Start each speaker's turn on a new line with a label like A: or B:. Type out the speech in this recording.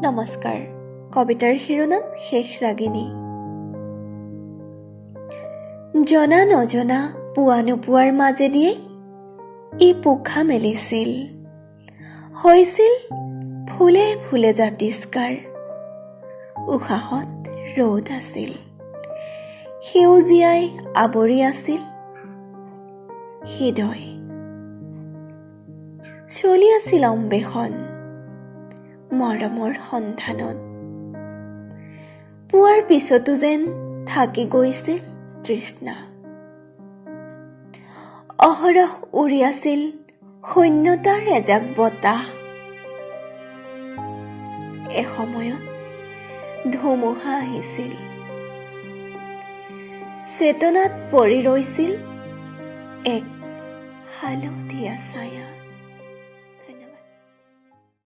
A: নমস্কাৰ। কবিতাৰ শিৰোনাম শেষ ৰাগিনী। জনা নজনা, পোৱা নোপোৱাৰ মাজেদিয়েই ই পোখা মেলিছিল, হৈছিল ফুলে ফুলে জাতিষ্কাৰ। উশাহত ৰ'দ আছিল, সেউজীয়াই আৱৰি আছিল হৃদয়। চলি আছিল অন্বেষণ মৰমৰ সন্ধানত। পোৱাৰ পিছতো যেন থাকি গৈছিল তৃষ্ণা। অহৰহ উৰি আছিল শূন্যতাৰ এজাক বতাহ। এসময়ত ধুমুহা আহিছিল, চেতনাত পৰি ৰৈছিল এক হালধীয়া ছায়া।